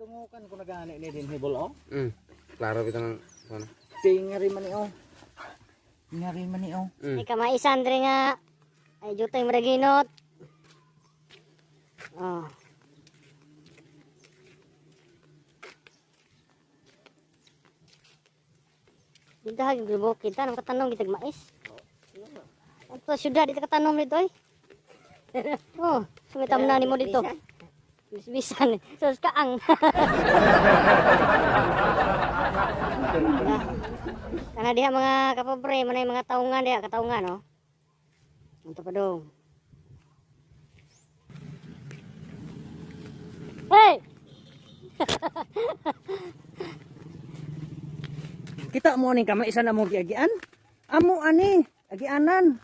Dungukan ko na gani ni din hibol oh. Klaro bitang ano. Tingari man ni oh. Ngari man ni oh. Ay kamaisan diri nga. Ay jutay maraginot. Oh. Dito hag bukid ta nang katanom gitag mais. Ato syudad dito katanom dito ay. Oh, sumitam na nimo dito. Bisbisan. Sus kaang. Kana diha mga kapobre, manay mga taungan diha, kataungan oh. Unta pa dong. Hey! Kita mo aning kamay isa na mo giagian. Amo ani, agianan.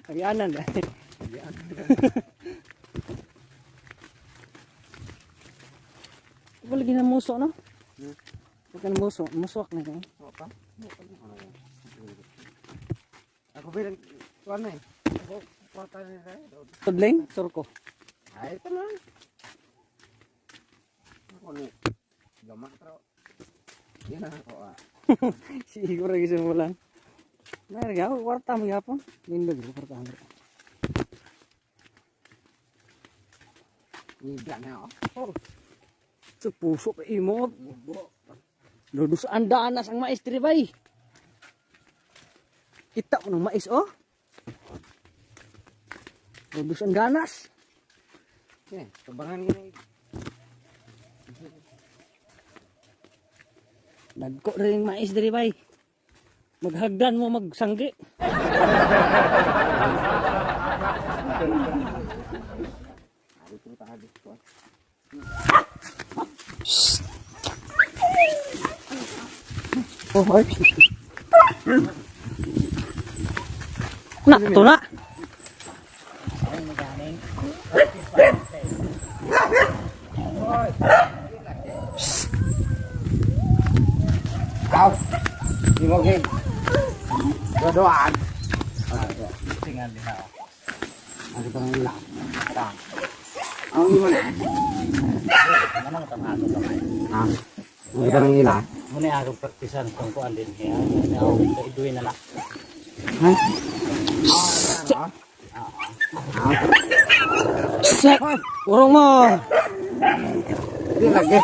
Agianan. Agianan. Wala ginamuso no? Wala ginamuso, musok na kay. Ako bilang kuan eh. Ako kwarta ni tayo. Tudling, surko. Ay ito na. Ako ni gama tro. Yan ako ah. Siguro gyud simulan. Mer gaw kwarta mo gyapon. Nindot ko kwarta mo. Ngibra na oh. Sa puso pa imo. Lodus andanas ang mais diri bay. Kita mo ng mais oh. Lodus andanas. Sini, tumbangan gini. Nagko rin mais diri bay. Maghagdan mo magsanggi. Oh, ay. Na, ito na. Aw. Di mo game. Dodoan. Tingan diha oh. Ako pang ila. Ang imo na. Manang tamato kamay. Ah. Ang pang ila. Muna akong praktisan kung kuan din hiya. Now, iduin na lang. Ha? Set. Urong mo. Di lagi.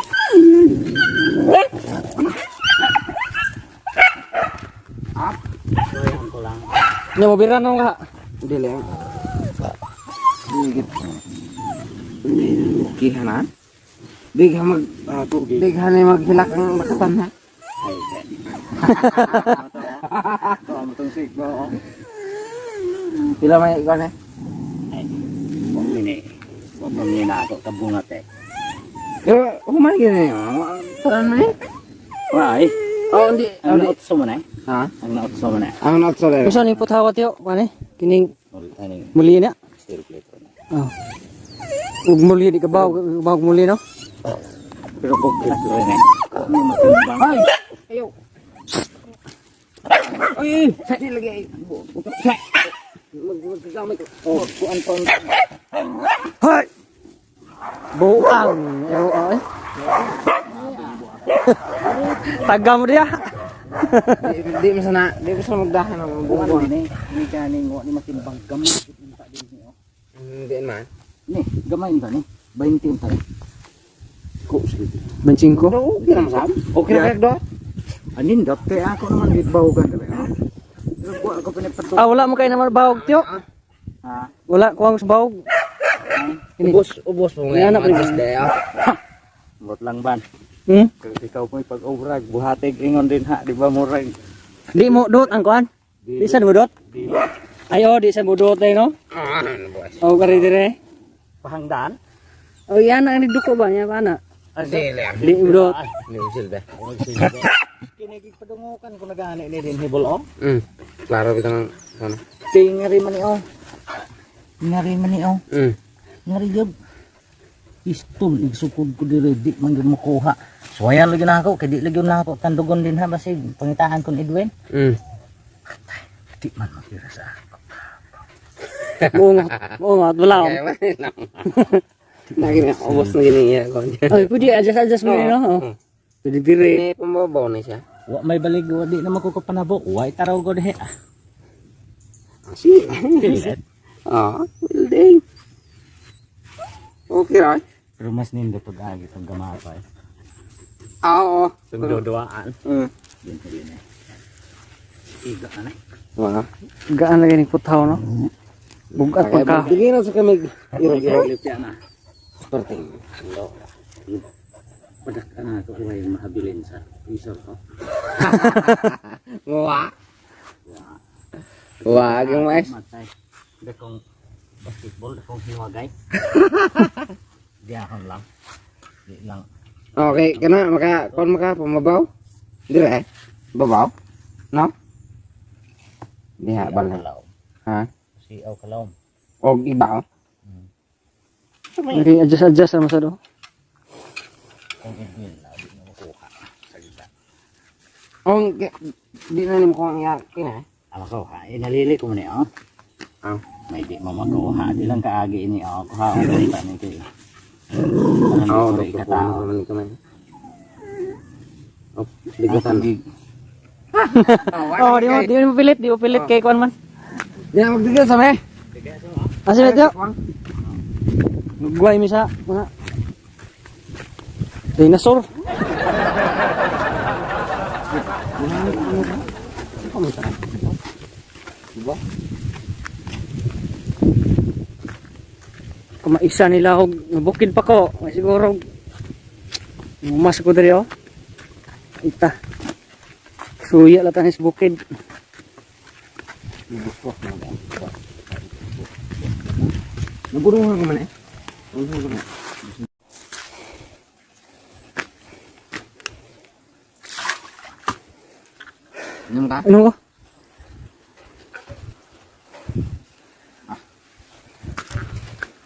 Tuyan ko lang. Nya mo bira no ka. Di lang. Di Kihanan. Bigha mag bigha ni maghilak ang makatan ha. Ay, Ito ang itong sigbo. oh. Pila may ikaw na? Ay, huwag mini. Huwag mini na ako kabungat eh. Pero human gini. Taran mo ni? Why? Oh, hindi. Ang nautso mo na eh. Ha? Ang nautso mo na eh. Ang not so Unsa ning puthawa tiyo kani? Kining Aning muli na. steel plate na. Oh. Ug muli di ka baw, baw muli no. Pero kung ito rin eh. May matimbang. Ay! Ayo. Ay, ay, di lagi. Magkagamit ko. Oh, kuan pa. Hay. Buang, ero ay. Taga mo diya. Di, di mo sana, di mo sana magdahan ang Kuan buwan. din eh. Ni kaning wa ni matimbang gamay. Unta din ni oh. Hindi man. Ni, gamay unta ni. 20 unta ni. Ko sige. Benching ko. Okay na masam. Okay na do. Anin dot kay ako naman gitbawgan diba. Pero kuan ako pinipatuloy. Ah, wala mo kay naman bawog tiyo. Ha? Wala kuwang sa bawog. Ini. Ubos, ubos mo Yan, anak ngayon. Day, ah. Bot lang ban. Hmm? Kung ikaw mo'y pag-obrag, buhatig ingon din ha, di ba murag? Di mo dot ang kuan. Di sa mo dot. Di Ay oh, di sa mo dot ay no. Ah, ano buwas. Oh, kari dire. Pahangdaan? Oh, yan ang niduko ba niya pana. Di lang. Di mo dot. Hindi mo silbi. Kinigig padungukan ko nagani ni din hibol oh. Klaro bitang ano. Tingari man ni oh. Ngari man ni oh. Ngari gyud. Pistol igsukod ko dire di man gyud makuha. Suwayan lagi na ako kay di lagi na ako tandugon din ha basig pangitaan kon Edwin. Di man makira sa ako. Muungot, muungot wala. Kaya man lang. Lagi na ubos na gini iya ko. Ay, pwede adjust adjust mo no. Oh. Pwede diri. Ini pambabaw na siya. Wa may balig, wa di naman ko kapanabo. Wa taraw ko dihe. Si. Pilit. Ah, building. Okay ra. Pero mas nindot pag agi itong gamapa eh. Ah, oo. Itong dodoaan. Yun yun eh. Iga ka na. Wala. Gaan lagi ni putaw no. Bugat pagka. Bigyan na sa kami. Irog-irog. Lipya na. Perting. Padak ka na ito kung yung mahabilin sa isor ko. Wa. Wa, yung mais. Matay. Dakong basketball, dakong hiwagay. Diahon lang. Di lang. Okay, kana maka kon maka pamabaw. Dire. Babaw. No? Diha bala. Kalaom. Ha? Siaw kalaom. Og ibaw. Lagi adjust adjust sama sa do. Kung idwin na, di na makuha. Salita. Ong di na nimo ko ang yakin eh. Ama ko, ha? Eh, nalili ko ni, oh. Ah. May di mo makuha. Di lang kaagi ini, oh. Kuha ang ganita ni kayo. Oo, Oh, doktor ko katao. naman kami. Oh, bigatan. Oh, di mo pilit, di mo pilit kay kuan man. Di na magbigat sa me. Asa na tiyo? Guay mi sa mga dinosaur. Kumaisa nila og bukid pa ko. May siguro mas ko diri oh. Ita. Suya lang tanis bukid. Nagurungan ko man eh. Nagurungan ko man. Inom ka? Ano ko?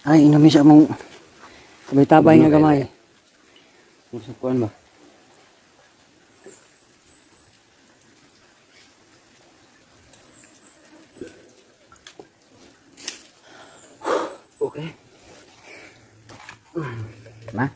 Ay, inami siya mong tabay-tabay nga gamay. Sa kuan ba? Okay. Na?